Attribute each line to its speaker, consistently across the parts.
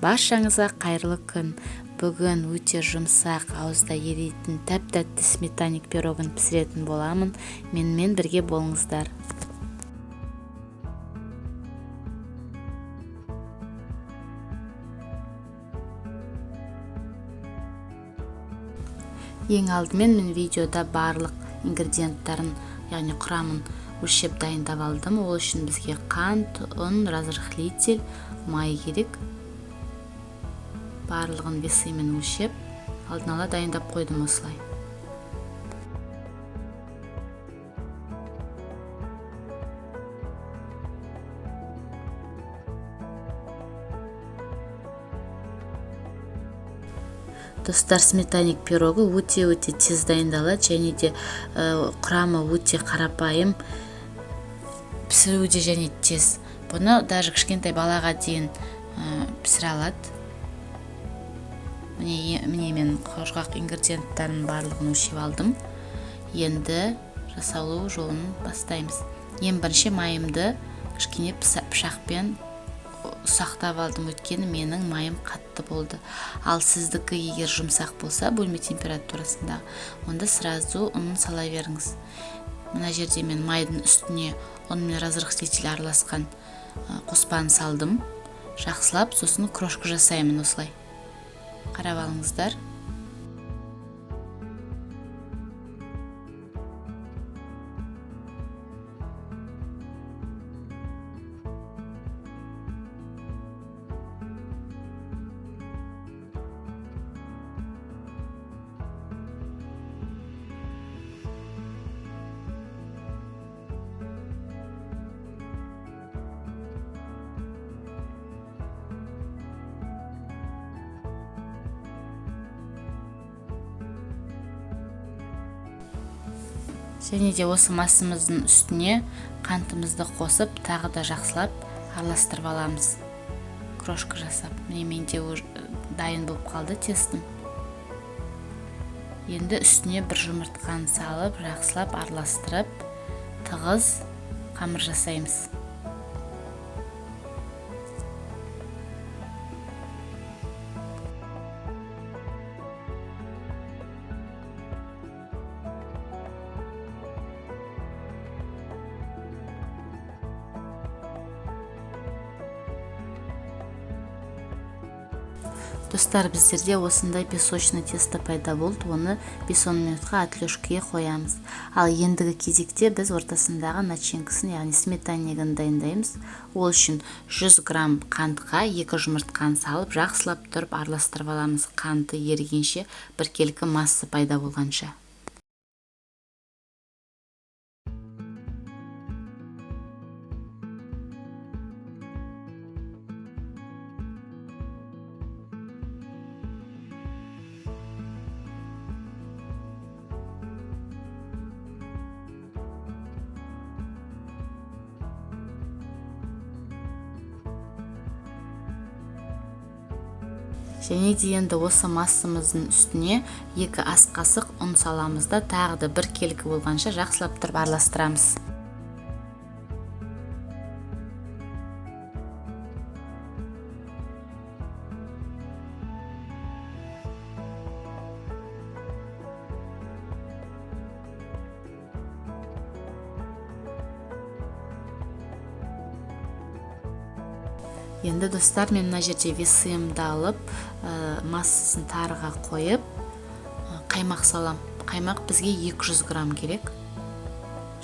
Speaker 1: Баршаңызға қайырлы күн. Бүгін өте жұмсақ, ауызда еритін тәп-тәтті сметанник пирогын пісіретін боламын. Менімен бірге болыңыздар. Ең алдымен мен видеода барлық ингредиенттарын, яғни құрамын өлшеп дайындап алдым. Ол үшін бізге қант, ұн, разрыхлитель, май керек. Барлығын весымен өлшеп, алдын ала дайындап қойдым осылай. Достар, сметанник пирогы өте-өте тез дайындалады және де құрамы өте қарапайым, пісіруі де және тез. Бұны даже кішкентай балаға дейін пісіре алады. Міне мен құрғақ ингредиенттардың барлығын өлшеп алдым. Енді жасалу жолын бастаймыз. Ең бірінші майымды кішкене пышақпен ұсақтап алдым, өйткені менің майым қатты болды. Ал сіздікі егер жұмсақ болса, бөлме температурасында, онда сразу ұнын сала беріңіз. Мына жерде мен майдың үстіне ұн мен разрыхлитель араласқан қоспаны салдым. Жақсылап сосын крошка жасаймын осылай. Қарап алыңыздар. Және де осы массамыздың үстіне қантымызды қосып, тағы да жақсылап араластырып аламыз. Крошка жасап. Міне менде уже дайын болып қалды тестім. Енді үстіне бір жұмыртқаны салып, жақсылап араластырып, тығыз қамыр жасаймыз. Достар, біздерде осындай песочный тесто пайда болды. Оны бес-он минутқа отлежкіге қоямыз. Ал ендігі кезекте біз ортасындағы начинкасын, яғни сметаннигін дайындаймыз. Ол үшін 100 грамм қантқа 2 жұмыртқаны салып, жақсылап тұрып араластырып аламыз. Қанты ерігенше, біркелкі масса пайда болғанша. Және де енді осы массамыздың үстіне 2 ас қасық ұн саламыз да, тағы да бір келкі болғанша жақсылап тұрып араластырамыз. Енді достар, мен мына жерде весымды алып, массасын тарыға қойып, қаймақ салам. Қаймақ бізге 200 грамм керек.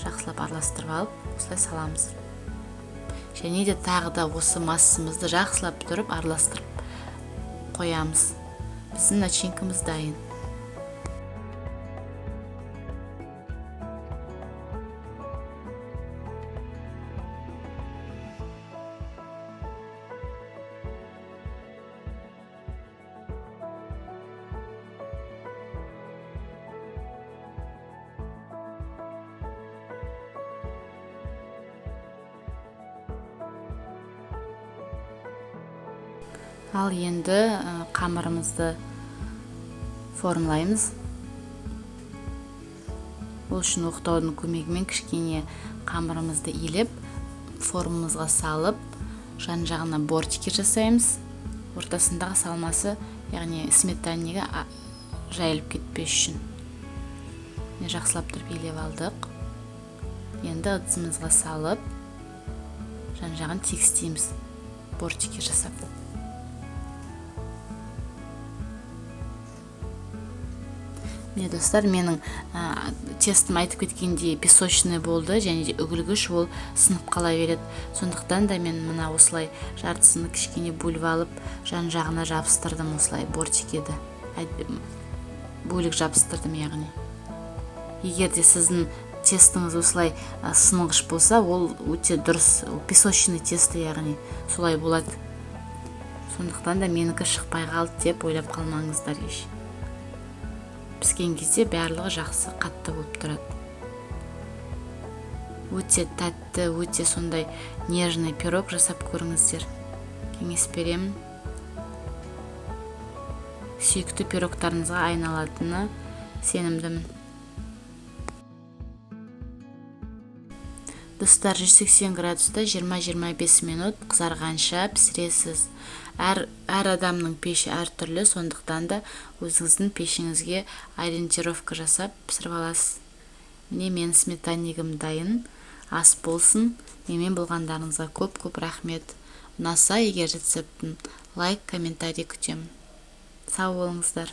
Speaker 1: Жақсылап араластырып алып, осылай саламыз. Және де тағы да осы массамызды жақсылап тұрып араластырып қоямыз. Біздің начинкамыз дайын. Ал енді қамырымызды формалаймыз. Ол үшін оқтаудың көмегімен кішкене қамырымызды илеп, формамызға салып, жан-жағына бортики жасаймыз. Ортасындағы салмасы, яғни сметаннигі жайылып кетпес үшін. Міне, жақсылап тұрып илеп алдық. Енді ыдысымызға салып, жан-жағын тегістейміз, бортики жасап. Міне, достар, менің тестім айтып кеткендей песочный болды, және де үгілгіш, ол сынып қала береді. Сондықтан да мен мына осылай жартысын кішкене бөліп алып, жан-жағына жабыстырдым, осылай бортикеді. Бөлік жабыстырдым, яғни. Егер де сіздің тестіңіз осылай сынғыш болса, ол өте дұрыс, ол песочный тесто, яғни солай болады. Сондықтан да менікі шықпай қалды деп ойлап қалмаңыздар еш. Піскен кезде барлығы жақсы қатты болып тұрады. Өте тәтті, өте сондай нежный пирог, жасап көріңіздер. Кеңес беремін. Сүйікті пирогтарыңызға айналатыны сенімдімін. Достар, 180 градуста 20-25 минут қызарғанша пісіресіз. Әр адамның пеші әртүрлі, сондықтан да өзіңіздің пешіңізге ориентировка жасап пісіріп аласыз. Міне, менің сметаннигім дайын. Ас болсын. Менімен болғандарыңызға көп-көп рахмет. Ұнаса егер рецептін, лайк, комментарий күтемін. Сау болыңыздар.